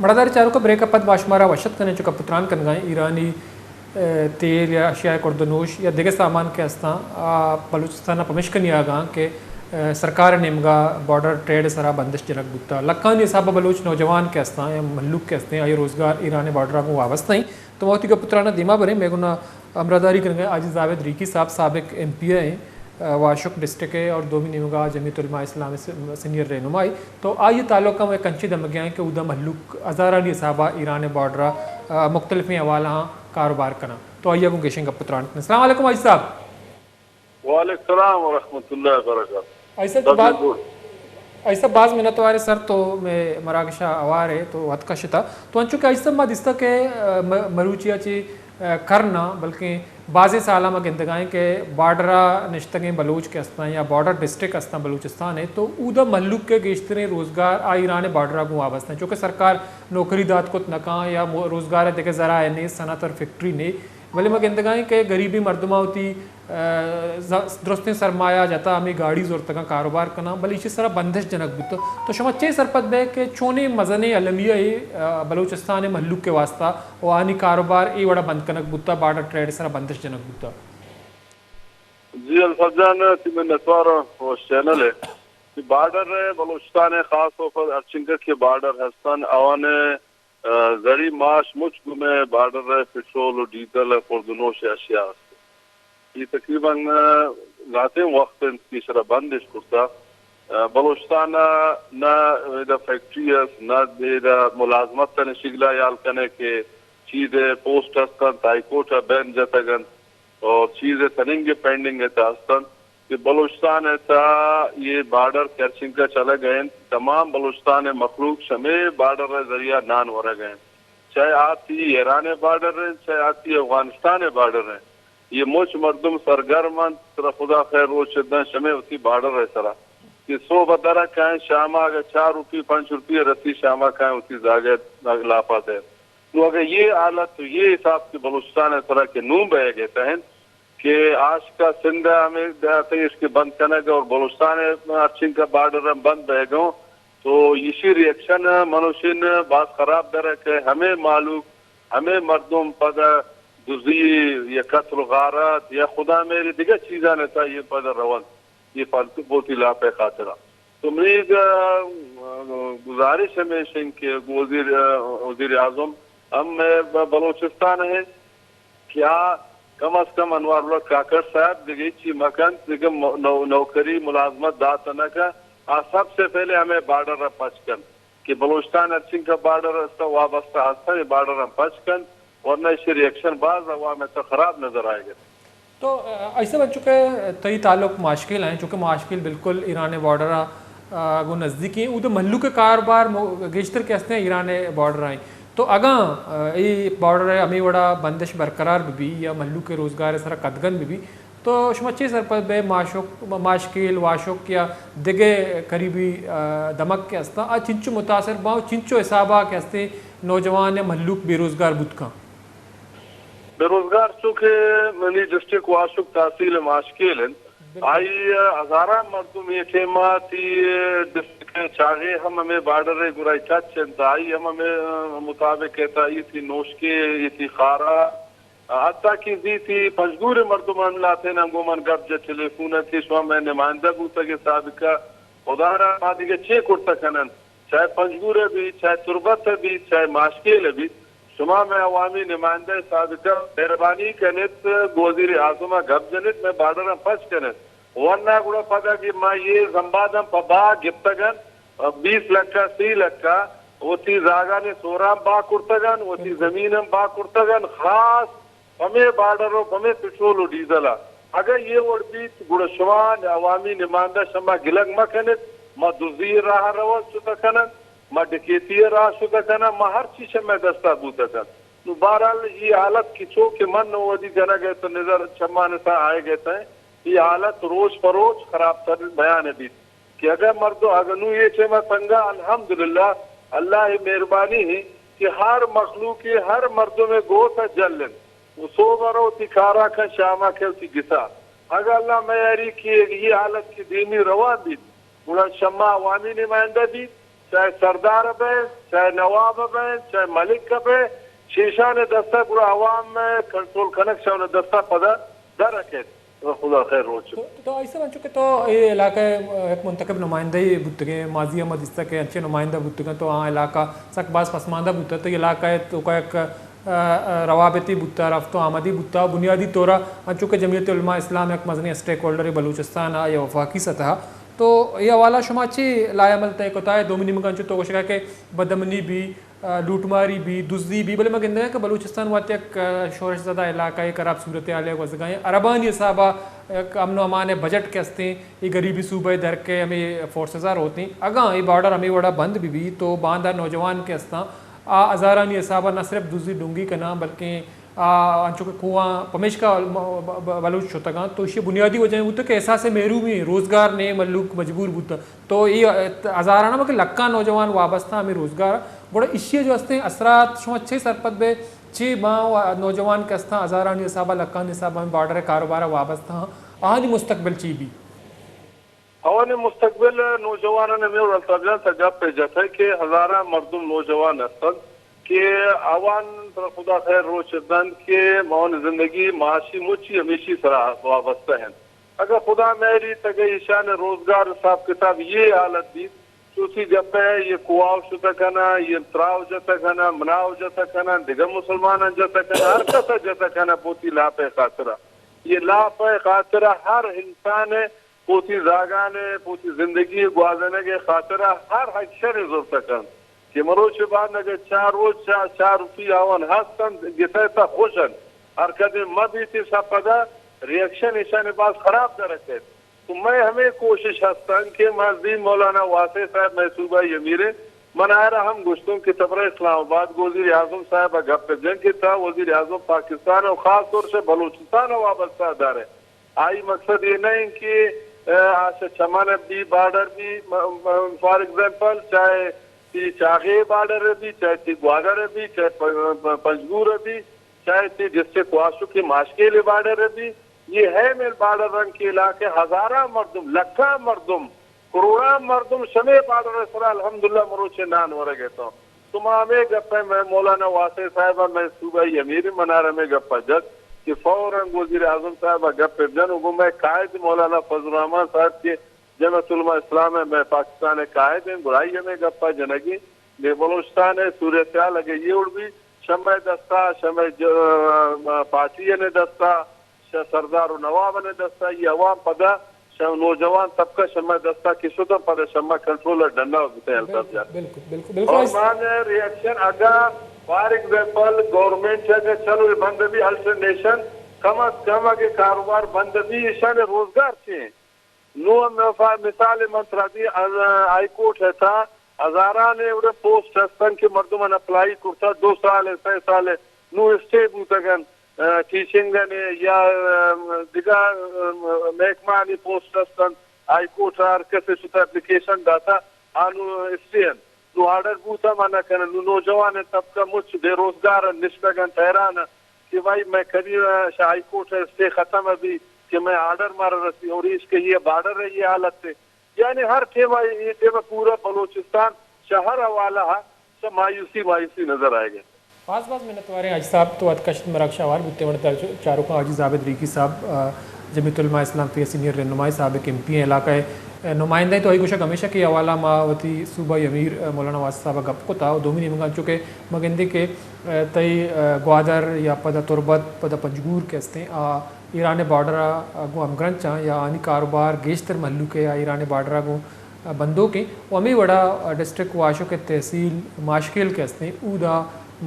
مڑادار چاروکاں، بریک ءَ پد ما شمارا وش اتک کنیں، چو گپ ءُ تران کنگا ایں ایرانی، ءَ، تیل یا اشیاء خورد و نوش یا دگہ سامان کہ استاں، آ بلوچستان ءَ پمشکا نیاگاں کہ، ءَ، سرکار ءِ نیمگا بارڈر ٹریڈ ءِ سرا بندش جنگ بوتا۔ لکھانی حساب ءَ بلوچ نوجوان کہ استاں یا مھلوک کہ استیں، آئی ءِ روزگار ایران ءِ بارڈر ءَ گوں وابستہ ایں۔ تو ما وتی گپ ءُ تران ءَ دیما بریں، مئے گونا ہمراہداری کنگا ایں حاجی زاہد ریکی صاحب، سابق ایم پی اے ایں، ءَ، واشک ڈسٹرکٹ ءِ اور دومی نیمگا جمعیت علماء اسلام ءِ س-، سینئر رہنمائی۔ تو آئی ءِ تعلق ءَ مئے کنچی دمگے ایں کہ اودا مھلوک ہزارانی حساب ءَ ایران ءِ بارڈر ءَ، ءَ، مختلفیں حوالہاں کاروبار کناں۔ تو آئی ءَ گوں گیشیں گپ ءُ تران کنیں۔ السلام علیکم حاجی صاحب۔ وعلیکم السلام ورحمۃ اللہ وبرکاتہ۔ حاجی صاحب، تو باز، حاجی صاحب، باز منتوار ایں سر، تو مئے مراگش ءَ ہوار ئے، تو وت کشتا۔ تو انچو کہ حاجی صاحب ما دیستا کہ، ءَ، م-، مروچی ءَ چہ، ءَ، کرنا، بلکیں بازیں سالاں ما گندگا ایں کہ بارڈر ءَ نشتگیں بلوچ کہ استاں یا بارڈر ڈسٹرکٹ استاں بلوچستان ءِ، تو اودا مھلوک ءِ گیشتریں روزگار آ ایران ءِ بارڈر ءَ گوں وابستہ ایں، چونکہ سرکار نوکری دات کت نہ کن یا مو-، روزگار ءِ دگہ ذرائع نے، صنعت اور فیکٹری نے، بلے ما گندگا ایں کہ گریبیں مردماں وتی، ءَ، ز-، درستیں سرمایہ جتا، ہمے گاڑی زرتگاں، کاروبار کناں، بلے ایشی سرا بندش جنگ بوتا۔ تو شما چے سرپد بئے کہ چونیں مزنیں المیہ اے، ءَ، بلوچستان ءِ مھلوک ءِ واسطہ و آنی کاروبار اے وڑا بند کنگ بوتا، بارڈر ٹریڈ ءِ سرا بندش جنگ بوتا؟ جی الفت جان، تئی منتوار آں، وش چینل ءِ۔ بارڈر ءِ، بلوچستان ءِ خاص طور پر ہرچنکہ کہ بارڈر ہستن، آوان ءِ، ءَ، زری معاش مچ گوں مئے بارڈر ءِ پٹرول و ڈیزل ءِ خورد و نوش ءِ اشیاء است۔ اے تقریباً، ءَ، لہتیں وقت انت کہ ایشرا بندش کرتا۔ ءَ، بلوچستان ءَ نہ ادا فیکٹری است، نہ ادا ملازمت ءِ شگلا ہیال کنے کہ چیزے پوسٹ ہستن، ہائی کورٹ ءَ بین جتگ انت۔ اور چیز ءِ تننگ ءِ پینڈنگ ءِ تہ ہستن کہ بلوچستان ءِ تہ یہ بارڈر کرچنگ ءَ چلگ ءَ انت، تمام بلوچستان ءِ مخلوق شمے بارڈر ءِ ذریعہ نان ورگ ءَ انت، چاہے آ تئی ایران ءِ بارڈر انت، چاہے آ تئی افغانستان ءِ بارڈر انت۔ یہ مچ مردم سرگرم انت، ترا خدا خیر روچ دن شمے وتی بارڈر ءِ سرا کہ صبح درا کائیں، شاما اگر چار روپی، پنچ روپی رسی، شاما کائیں وتی زاگہ لاپا دے۔ نو اگہ یہ حالت و یہ حساب کہ بلوچستان ءِ سرا کہ نون بئیگ ءِ تہ انت کہ آشکا سندھ ءَ ہمے داتگش کہ بند کنگ اور بلوچستان ءِ ہرچنکہ بارڈر ہم بند بئیگ اوں، تو ایشی ریئیکشن من وشین باز خراب درہ کہ ہمے مالوک، ہمے مردم پدا دزی یا قتل و غارت یا خدا میری دگہ چیزان ءِ تہ یہ پدا رونت۔ یہ فالتو بوتی لاپ ءِ خاطرا۔ تو منی، ا، گزارش ہمیش انت کہ وزیر، ا، وزیر اعظم ہم ب-، بلوچستان ءِ کہ آ کم از کم انوار الحق کاکڑ صاحب دگہ چی مکنت، دگہ م-، نو-، نوکری ملازمت دات نہ کن، آ سب سے پہلے ہمے بارڈر ءَ پچ کنت کہ بلوچستان ہرچنکہ بارڈر است وابستہ ہستن، یہ بارڈر ہم پچ کنت، ورنہ ایشی ریئیکشن باز عوام ءِ تہ خراب نظر آئیگ ءَ۔ تو، ءَ، ایسا بن چکے تئی تعلق ماشکیل ہیں، چونکہ ماشکیل بالکل ایران بارڈر ءَ، ءَ، گوں نزدیک ہیں۔ اود مھلوک کاروبار مو-، گیشتر کہ ہستیں ایران بارڈر ہیں۔ تو اگاں، ءَ، اے بارڈر ہمے وڑا بندش برقرار بہ بی یا مھلوک روزگار سرا قدغن بہ بی، تو شما چے سرپد بے ماشوک، ماشکیل، واشک یا دگہ قریبی، ءَ، دمگ کہ ہستاں، آ چنچو متاثر باں، چنچو حسابا کہ ہستے نوجوان یا مھلوک بے روزگار بوت کن؟ بے روزگار چونکہ منی ڈسٹرکٹ واشک تحصیل ماشکیل انت۔ بالکل۔ آئی ہزاراں مردم اے ٹیم ءَ تی ڈسٹرکٹ چاغے ہم ہمیں بارڈر ءِ گرا ٹچ انت، آئی ہم ہمیں مطابق ءَ تا ایتی نوشکے، ایتی خارا، حتی کہ زیتی پنجگور مردم ہم لاتین ہم گوں من گپ جت ٹیلیفون ءَ کہ شما مئے نمائندہ بوتگ سابقہ، خدا را ما دگہ چے کرتہ کنن؟ چاہے پنجگور ءَ بیت، چاہے تربت ءَ بیت، چاہے ماشکیل ءَ بیت، شما مئے عوامی نمائندہ سابقہ، مہربانی کنت، گوں وزیر اعظم ءَ گپ جنت، مئے بارڈر ءَ پچ کنت۔ ورنہ گڑا پدا کہ ما یہ زمباداں پہ باہ گپتگن، بیست لکھ ءَ، سی لکھ ءَ، وتی زاگانی سوران باہ کرتگن، وتی زمین ہم باہ کرتگن، خاص پمے بارڈر و پمے پٹرول و ڈیزل ءَ۔ اگاں یہ وڑ بیت، گڑا شما عوامی نمائندہ شما گلگ مہ کنت، ما دزی ءِ راہ ءَ روگ شتہ کنن، ما ڈکیتی ءِ راہ شتہ کنن، ما ہر چی شمئے دست ءَ بوتہ کنت۔ نو بہرحال یہ حالت کہ چو کہ من نو ودی جنگ ءَ تو نظر چمان ءِ تہ آئیگ ءَ تہ، یہ حالت روچ پہ روچ خراب تر بیان بیت۔ کہ اگاں مردم، اگاں نوں اے ٹائم ءَ تنگا، الحمدللہ، اللہ ءِ مہربانی ایں کہ ہر مخلوق ءَ، ہر مردم ءَ گوت ءَ جل انت۔ و سوب ءَ رو وتی کارا کن، شاما کئے وتی گسا۔ اگاں اللہ میاری کہ اے حالت کہ دیمی روان بیت، گڑا شما عوامی نمائندہ بیت، چاہے سردار بئے، چاہے نواب بئے، چاہے ملک بئے، شیشان دستا گڑا عوام کنٹرول کنگ شان دستا پدا در کیت۔ خدا خیر روچ۔ تو، تو ایسا انچو کہ تو اے علاقہ ء یک منتخب نمائندہ ہی بوتگے، ماضی ہم دیستا کہ انچے نمائندہ بوتگے، تو آ علاقہ سک باز پسماندہ بوتا، تو اے علاقہ ء تو کا یک، ا، ا، روابطی بوتا، رفت و آمدی بوتا، بنیادی طورا انچو کہ جمعیت علماء اسلام یک مزنیں اسٹیک ہولڈر بلوچستان ء یا وفاقی سطح، تو اے حوالہ شما چی لائحہ عمل طے کتا ہے؟ دومی نیمگا انچو تو گوشگا کہ بدامنی بی، ا، لوٹماری بی، دزی بی، بلے ما گندگا کہ بلوچستان وت یک، ا، شورش زدہ علاقہ ء، خراب صورتحال ء گوزگا ہیں۔ عربانی حسابا یک امن و امان ء بجٹ کہ استیں، اے غریبی صوبہ ء در کہ ہمے فورسز ء روتیں۔ اگاں اے بارڈر ہمے وڑا بند بہ بی تو باندا نوجوان کہ استاں، آ ہزارانی حسابا نہ صرف دزی ڈنگی کناں، بلکیں آ، انچو کہ کوہاں پمیشکا م-، ب-، ب-، بلوچ شتگاں، تو ایشی بنیادی وجہ ایں بوتگ کہ احساس محرومی، روزگار نے، ملوک مجبور بوتگ۔ تو اے ہزارانہ بلکہ لکھاں نوجوان وابستہ ہمیں روزگار۔ گڑا ایشی جو ہستیں اثرات شما چے سرپد بے، چے ماں و نوجوان کہ ہستاں ہزارانی حسابا، لکھانی حسابا ہمیں بارڈر کاروبار وابستہ ہاں، آہانی مستقبل چی بی؟ آوانی مستقبل نوجوانان ہمیں وڑ الطاف جان تا گپ جتہ کہ ہزاراں مردم نوجوان ہستن کہ آوان ترا خدا خیر روچ دنت کہ ماں زندگی معاشی مچی ہمیشی سرا وابستہ ہیں۔ اگر خدا مہری تگہ ایشان روزگار حساب کتاب یہ حالت بیت، چوسی گپہ یہ کواو شتہ کناں، یہ تراو جتہ کناں، مناو جتہ کناں، دگہ مسلمانان جتہ کناں، ہر کسا جتہ کناں پوتی لاپہ خاطرہ۔ یہ لاپہ خاطرہ ہر انسان پوتی زاگان ء پوتی زندگی ء گوازینگ ء خاطرا ہر ایکشن ء زرت کنت کہ مروچ ء بعد اگہ چار روچ چا-، چار روچی آوان ہست انت، گتہ تا خوش انت، ہر کدی مہ بیت سا پدا ریئیکشن ایشان ء باز خراب در کیت۔ تو مئے ہمے کوشش ہست انت کہ ما زی مولانا واسع صاحب مئے صوبائی امیر ء، من آئرا ہم گوشتوں کہ تبرہ اسلام آباد گوں وزیر اعظم صاحب ء گپ جن کہ تا وزیر اعظم پاکستان ء خاص طور سے بلوچستان ء وابستہ دارے۔ آئی مقصد یہ نہیں کہ، ا، آ چہ چمن بی، بارڈر بی، م-، م-، فار ایگزامپل، چاہے تی چاغے بارڈر بی، چاہے تی گوادر بی، چاہے پ-، پ-، پنجگور بی، چاہے تی ڈسٹرکٹ واشو کے ماشکیل بارڈر بی، یہ ہے میل بارڈر رنگ کے علاقے، ہزاراں مردم، لکھاں مردم کروڑاں مردم شمے بارڈر ء سرا الحمدللہ مروچے نان ورگ ء تو۔ تو ما ہمے گپ ء مئے مولانا واسع صاحب ء مئے صوبائی امیر منار ہمے گپ ء جت کہ فوراً وزیر اعظم صاحب ء گپ ء جن و گوں مئے قائد مولانا فضل الرحمان صاحب کہ جمعیت علماء اسلام ء مئے پاکستان ء قائد ہیں، گڑائی ہمے گپ ء جنگی بے بلوچستان ء صورتحال اگہ یہ اڑ بھی شمئے دستا، شمئے ج-، پارٹی ء دستا، شہ سردار و نوابانی دستا، یہ عوام پدا شہ نوجوان طبقہ شمئے دستا کہ شتن پدا شمئے کنٹرول ء ڈنا بوتیں الطاف جان۔ بالکل، بالکل، بالکل۔ اور مان ریئیکشن اگا فار ایگزامپل گورنمنٹ اگا چلو یہ بند بھی الٹرنیشن کم از کم اگے کاروبار بند بھی ایشان روزگار چی ہیں؟ نوں ہم فا-، مثال من ترا دی، از ہائی کورٹ ء تھا ہزاران اے وڑیں پوسٹ ہستن کہ مردماں اپلائی کرتا، دو سال ء، سہ سال ء، نوں اسٹے بوتگ انت، ا، ٹیچنگ ء یا، ا، دگہ، ا، محکمہ آنی پوسٹ ہستن، ہائی کورٹ ء ہر کس ء شتا اپلیکیشن داتا، آ نوں اسٹے انت۔ نوں آرڈر بوتا ما نہ کنن۔ نوں نوجوان طبقہ مچ بے روزگار انت، نشتگ انت، حیران انت۔ کہ بھائی مئے کدی شہ ہائی کورٹ ء اسٹے ختم ء بی کہ مئے آرڈر مارا رسی اور ایش کہی ء بارڈر ء یہ حالت ہے۔ یعنی ہر ٹیم ء یہ ٹیم ء پورا بلوچستان شہ ہر حوالہ ء شہ مایوسی مایوسی نظر آئے گا۔ باز باز منتواریں حاجی صاحب، تو اتکشت مراگش آوار بوتے، ونڈ چاروکاں حاجی زابد ریکی صاحب، آ، جمعیت علماء اسلام پی ء سینئر رہنمائے سابق ایم پی ہیں علاقہ ء، آ، نمائندہ ہیں، تو آئی گوشگ ہمیشہ کہ حوالہ ما وتی صوبائی امیر، آ، مولانا واسع صاحب ء گپ کتا و دومی نیمگا انچو کہ ما گندیں کہ، آ، تئی، آ، گوادر یا پدا تربت پدا پنجگور کہ استیں، آ، ایران ء بارڈر ء گوں ہمگرنچ آں یا آنی کاروبار گیشتر مہلوک ء آ ایران ء بارڈر ء گوں بندوک ایں و ہمے وڑا ڈسٹرکٹ واشوک ء تحصیل ماشکیل کہ استیں اودا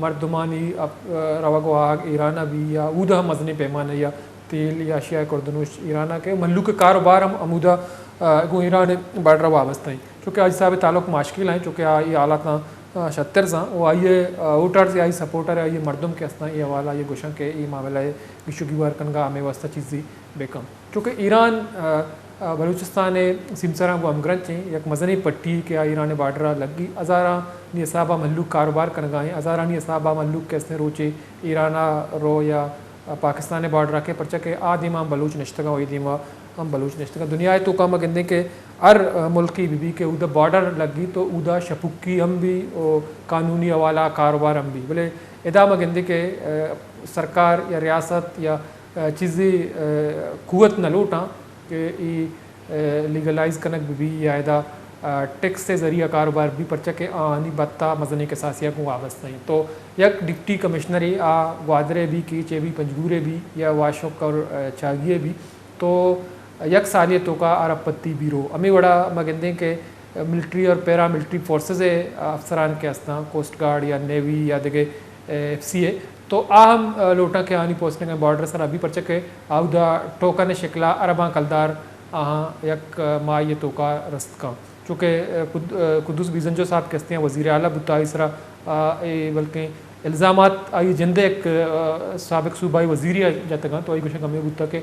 مردمانی اپ-، روگ و آگ ایران ء بی یا اودا ہم مزنیں پیمانہ یا تیل یا اشیاء کردنوش ایران ء کہ مہلوک ء کاروبار ہم ہمودا، آ، گوں ایران ء بارڈر ء وابستہ ایں۔ چونکہ حاجی صاحب ء تعلق ماشکیل ء ایں، چونکہ آ اے حالاتاں، آ، شتر زاں و آئی ء، آ، ووٹرز یا آئی سپورٹر ء آئی ء مردم کہ استاں اے حوالہ ء گوشاں کہ اے معاملہ ء گیش و گیوار کنگا ہمے واسطہ چیزے بہ کن۔ چونکہ ایران، آ، آ، بلوچستان ء سیمسراں گوں ہمگرنچ ایں، یک مزنیں پٹی کہ آ ایران ء بارڈر ء لگی، ہزارانی حساب ء مہلوک کاروبار کنگا ایں، ہزارانی حساب ء مہلوک کہ استیں روچے ایران ء رو یا پاکستان ء بارڈر ء کہ پرچا کہ آ دیما بلوچ نشتگاں و اے دیما ہم بلوچ نشتگ انت۔ دنیا ءِ توکا ما گندیں کہ ہر، آ، ملکے بہ بی کہ اودا بارڈر لگی تو اودا شپکی ہم بی و قانونی حوالہ کاروبار ہم بی، بلے ادا ما گندیں کہ، آ، سرکار یا ریاست یا، آ، چیزے، آ، قوت نہ لوٹاں کہ ای، آ، لیگلائز کنگ بہ بی یا ادا، آ، ٹیکس ءِ ذریعہ کاروبار بی، پرچا کہ آہانی بھتہ مزنیں کساسے ءَ گوں وابستہ انت۔ تو یک ڈپٹی کمشنرے آ گوادر ءَ بی، کیچ ءَ بی، پنجگور ءَ بی یا واشک اور، آ، چاگی ءَ بی، تو یک سالے ءِ توکا آرا پتی بی رو۔ ہمے وڑا ما گندیں کہ ملٹری اور پیرا ملٹری فورسز ءِ افسران کہ استاں، کوسٹ گارڈ یا نیوی یا دگہ ایف سی ءِ، تو آ ہم لوٹاں کہ آنی پوسٹنگ بارڈر سرا بی، پرچا کہ آودا ٹوکن ءِ شکلا ارباں کلدار آہاں یک ماہی ءِ توکا رست کن۔ چونکہ قد-، قدوس بیزنجو صاحب کہ استیں وزیر اعلیٰ بوتا، آئی سرا، آ، اے بلکیں الزامات آئی جندے یک، آ، سابق صوبائی وزیرے ءَ جتگاں، تو آئی گوشگ ہمے بوتا کہ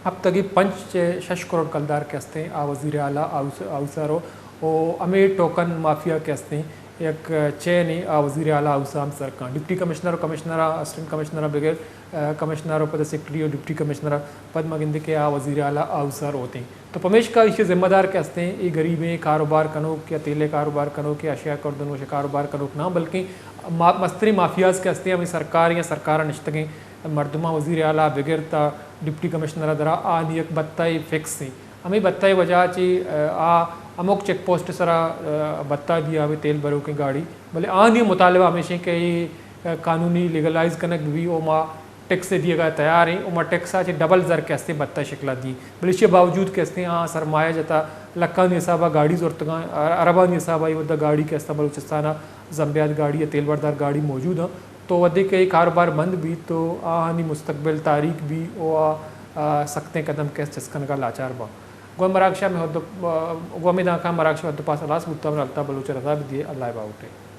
ہپتگی پنچ چہ شش کروڑ کلدار کہ استیں، آ وزیر اعلیٰ ہاؤس، ہاؤس ءَ رو، و ہمے ٹوکن مافیا کہ استیں، یک چینے آ وزیر اعلیٰ ہاؤس ءَ ہم سر کن۔ ڈپٹی کمشنر و کمشنر ءَ، اسسٹنٹ کمشنر ءَ بگر، آ، کمشنر و پد سیکرٹری و ڈپٹی کمشنر ءَ پد ما گندیں کہ آ وزیر اعلیٰ ہاؤس ءَ روتیں۔ تو پمیشکا ایشی ذمہ دار کہ استیں، اے غریبیں کاروبار کنوک یا تیلے کاروبار کنوک یا اشیاء کردن و کاروبار کنوک نہ، بلکیں ما-، مستریں مافیاز کہ استیں، ہمیں سرکار یا سرکار ءَ نشتگیں مردماں وزیر اعلیٰ بگر تا ڈپٹی کمشنر ءَ درا آنی یک بھتہ فکس ایں۔ ہمے بھتہ ءِ وجہ چی، آ، ہمک چیک پوسٹ سرا، آ، بھتہ دیا ہمے تیل بروکیں گاڑی، بلے آنی مطالبہ ہمیش ایں کہ اے، آ، قانونی لیگلائز کنگ بہ بی، او ما ٹیکس دیگا تیار ایں، او ما ٹیکس ءَ چہ ڈبل زر کہ استیں بھتہ شکلا دی، بلے ایشی باوجود کہ استیں آ سرمایہ جتا، لکھانی حسابا گاڑی زرتگاں، اربانی حسابا اے وھدا گاڑی کہ استاں بلوچستان ءَ زمبیاد گاڑی یا تیل بردار گاڑی موجود ایں۔ تو وھدے کہ اے کاروبار بند بیت تو آہانی مستقبل تاریک بی و آ، آ، سختیں قدم کہ است چست کنگا لاچار باں۔ گوں مراگش ءَ مئے وھد و، آ، گوں ہمے دانکاں مراگش ءِ وھد و پاس ہلاس بوتگ، من الطاف بلوچ ءَ رضا بدیے، اللہ ءِ باہوٹ ئے۔